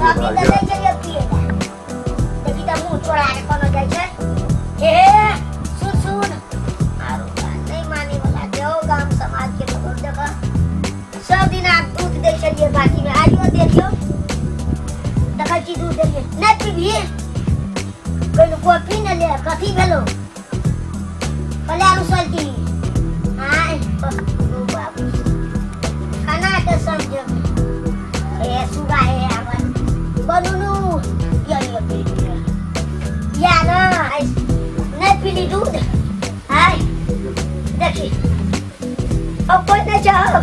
अभी त नै चलियो पिए देखी त मुंह चोरा के कोनो जाइ छै ए सुन सुन आरो नहीं माने वाला जो गांव समाज के लोग देख सब दिन आप दूध दै छलिए बाकी में आइयो दे दियो देखै छी दूध देलिए नै पीबी कोई कॉफी न ले कथी भेलो कले रुसल दी आय ओ बाबू खाना के समझ ए सुगा है हमर बनूनु या या पी या ना नहीं पीली दूध आय देखी अब कोई नहीं चाहो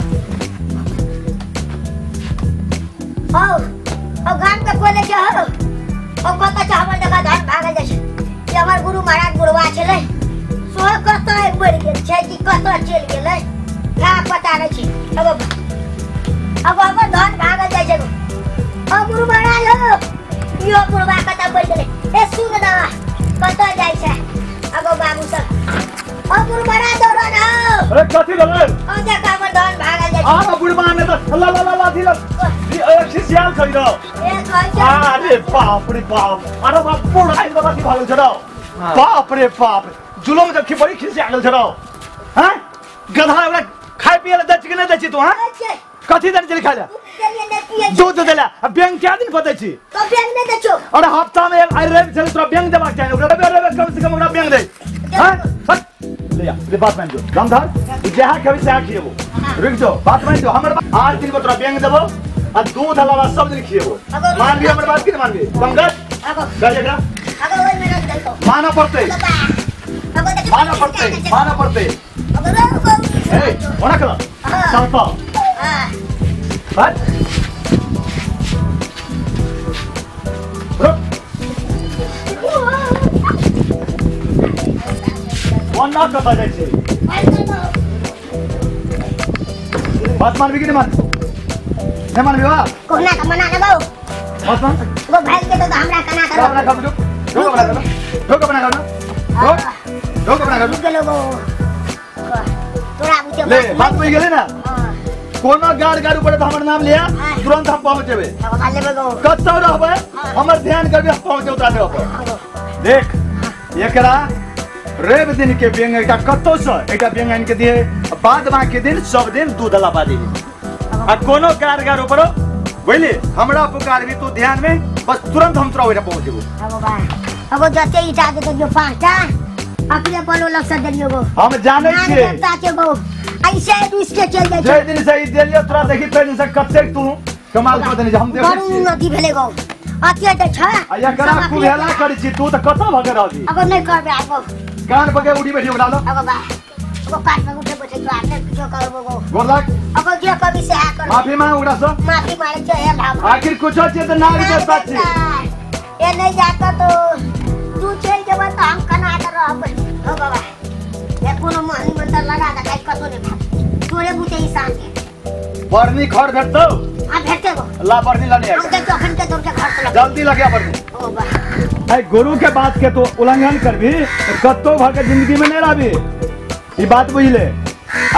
आओ अब गाम के कोई नहीं चाहो अब कत हमर देखा धान भागल जाइ छै ई हमर गुरु महाराज बुढ़वा छलै सो कतऽ मरि गेल छै कि कतऽ चलि गेलै ना पता नहीं छै। अब अब हमर धान भागल जाइ छै। अब गुरु महाराज हो यो बुढ़वा कतऽ मरि गेलै ए सुन ना कतऽ जाइ छै। अब बाबू सब अब गुरु महाराज दौड़न हो। अरे कथी भेलै? ओ देख हमर धान भागल जाइ छै। आ बुढ़वा ने त ला ला ला ला ला खिसियाल छै रौ। ए कहै छै अरे बाप रे बाप अरे बाप बुढ़ा आइल बाबा की भागल छै रौ। बाप रे बाप जुलम जब खी बड़ी खिसिया गेल छै रौ। हैं गधा ओकरा खाय पिए ले दै छी कि नै दै छी तू? हां कथी देने छली खाय ले? दूध देला आ बैंक क्या दिन पर दै छी? तो बैंक नै दै छौ। अरे हफ्ता में एक आइ रवि छलै तोरा बैंक देबाक चाही ओकरा रवि रवि कम से कम ओकरा बैंक दे। हैं ले आ ले बात मान जो रामधार तू जहाँ खेबी सएह खिएबो। रुक जो बात मान जो हमर 8 दिन पर तोरा बैंक देबो आ दूध अलावा सब दिन खिएबो। मानबी हमर बात की नै मानबी? पंकज गज एकरा अगर ओइ में रख देलको मानऽ पड़तै मानऽ पड़तै मानऽ पड़तै। ए ओना कर चल तो हां हट रुक ओना कतऽ जाइ छै? बात मानबी कि नै मानबी? नै मानबी बात? कोना के मना लेबौ बात मान वो भाई के तो हमरा कना कर अपना खाओ रुक रुक अपना खाओ रुक अपना खाओ रुक रुक अपना खाओ रुक गेलो तोरा बुझे ले बात बुझि गेलै ना। कोनो गाड़ गाड़ ऊपर त हमर नाम लिया तुरंत हम पहुंच जेबै। कतौ रहबै हमर ध्यान करबे हम पहुंच जेबै तोरा जगह पर। देख एकरा रवि दिन के बेंग एकटा कतौ से एकटा बेंग आनि के दिए बाद बाकी दिन सब दिन दूध अलावा दिहे आ कोनो गाड़ गाड़ ऊपर बुझली हमरा पुकारबी तू ध्यान में बस तुरंत हम तोरा ओहिठाम पहुंच जेबो। अब जते ईटा दे दियो 5टा अपने बलो लग से देलियो गो हम जानै छियै देवता के गो ऐसे रुस के चल जाइ छै। जे दिन से ई देलियो तोरा देखी तै दिन से कतेक तू कमाल कर देने हम देखै बड़ छियै। उन्नति भेलै गो अते त छै आ एकरा कुहेला करै छी तू त कतौ भगे रहबी। अब नै करबे आब कान पके उड़ी बैठी ओकरा लो। अब बा अब कान पे उठे बैठे तो आने किछो करबो गो गोर लाग। अब जे कभी से आ कर माफी मांग ओकरा से माफी मांगे छै हे भाव आखिर कुछो छै त नाग देवता छै ए नहीं जाता तो तू चल जेबा त हम कना के रहबै। हो बाबा ए कोनो मोहनी मंत्र लगा दे काई कतो नै भाग तोरे बुते ई शांति बरनी खर भेटतौ। आ भेटते गो ला बरनी लाने हम देखो अखन के दौड़ के घर से जल्दी लगे बरनी। ओ बा ए गुरु के बात के तो उल्लंघन करबी त कतो भर के जिंदगी में नहीं रहबी ई बात बुझले।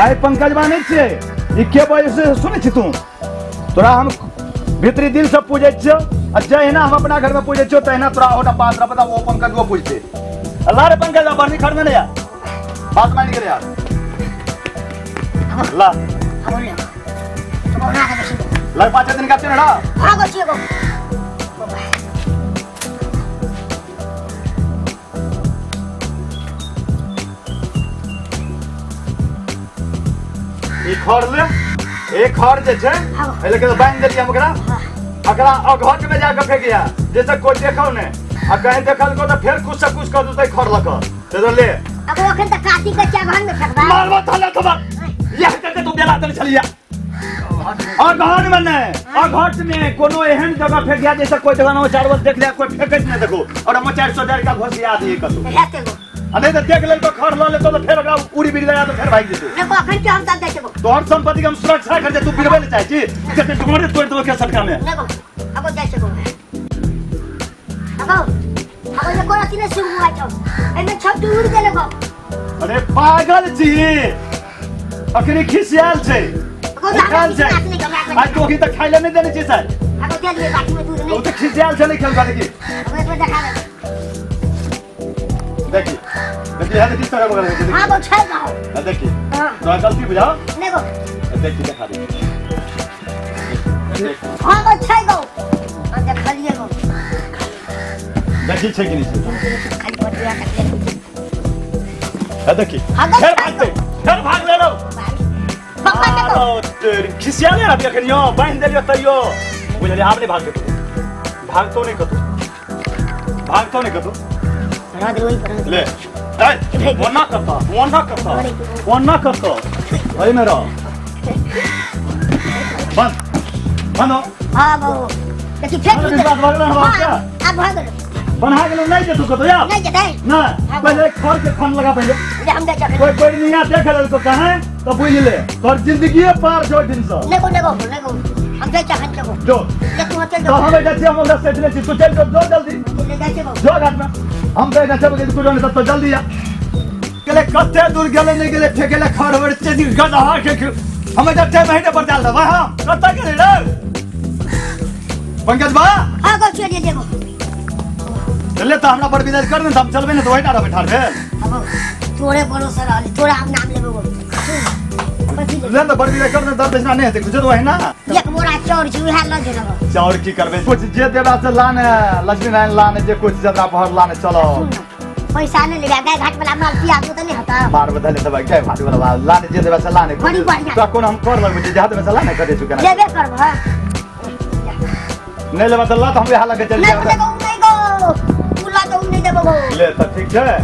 आइ पंकज बा नै छियै ई के वजह से सुनै छी तू तोरा हम भीतरी दिल से पूजै छियौ आ जहिना हम अपना घर में पूजै छियौ तहिना तोरा ओटा बात रह पता ओ पंकज वो पूजते। अल्लाह रे पंकज बरनी खड़ में नहीं यार बात मान के यार ला ला 5 दिन का चेना हां गो छियै गो ई खड़ ले एक खड़ जे छै एले के बांध देलियै हम ओकरा अकरा अघट में जाके फेंकिया जैसे कोई देखौ ने आ कहीं देखल को त फेर कुछ से कुछ कर देतै खड़ लक ते तो ले अब अखन त काटी के चघन में फेंकबा मारबो थाला थबा यह के तू बेला देने छलिया। अघट में नै अघट में कोनो एहन जगह फेंकिया जैसे कोई जगह न चार बज देख लिया कोई फेंकैत नै देखो और हम 400 का घोसिया दिए कतौ हेते गो आ नहीं त देख लेल खड़ ल लेतो त फेर ओकरा उड़ी बिड़ी लगा त फेर भागि जेतौ। देखो अखन के हम तब दै छबो तोहर संपत्ति के हम सुरक्षा कर दे तू बिरबै ले चाहै छी जते डुमरे तोड़ देबो के सटका में। देखो अब जाइ छबो अब अब ये कोना तीने सुन हुआ छौ एमे छप उड़ गेल गो। अरे पागल छी अखनी खिसियाल छै खायल छै आ तोही त खाइले नै देने छी सर अब देलिए बाटी में दूध नहीं ओ त खिसियाल छै नहीं खेल देखी हम एक देखा दे देखी देखी है देखी तरह बगल में हां गो छै गाओ देखी तो गलती बुझाओ नहीं गो देखी देखा दे हां गो छै गो हम देखलिए गो देखी छै कि नहीं छै खाली पटिया तक है देखी फिर भागते फिर भाग ले लो पप्पा देखो तेरी खिसियाले रहती अखनियो बांध देलियो तैयो बुझलिए आब नहीं भागते भागतो नहीं कतो भागतो नहीं कतो रह दे वही पर ले ए वना करता वना करता वना करता वही में रहो बंद बंद हो हां बाबू देखी फेर भाग ले अब भाग ले बना गेलो नहीं जेतु कतो या नहीं जेतै ना पहले खर के खन लगा पहले हम दे चख कोई कोई नहीं देख लेल तो कहे तो बुझ ले तोर जिंदगी पार जो दिन से देखो देखो देखो हम दे चख देखो जो तू चल तो हम जाछी हम हमरा सेट ले छी तू चल जो जो जल्दी ले जाय छै जो घाट में हम पे ना चल के कुछ तो जल्दी आ गेले कते दूर गेले नहीं गेले ठेकेले खर वर से गधा के हम जते महीने पर डाल देबा हम कत गेले रे पंकज बा हां गो चलिए देखो चले तो हमरा पर विदाई कर दे हम चलबे ने तो वही ना बैठा भेल अब तोरे भरोसा रहली तोरा हम नाम लेबो गो ले तो बड़ विदाई कर दे दर बेचना नहीं हेतै कुछ तो वही ना एक बोरा चाउर छै उहे ल जेना चाउर की करबे कुछ जे देबा से लाने लक्ष्मी नारायण लाने जे कुछ जतरा भर लाने चलो पैसा नहीं लेबे गाय घाट वाला माल पिया तो नहीं होता मार बदले तब गाय घाट वाला लाने जे देबा से लाने बड़ी बढ़िया तो कोन हम कर लगबे जे देबा से लाने करे चुके ना लेबे करब हां नहीं लेबा त ला त हम यहाँ लगे चल नहीं गो नहीं गो तू ला तो नहीं देबो ले त ठीक छै।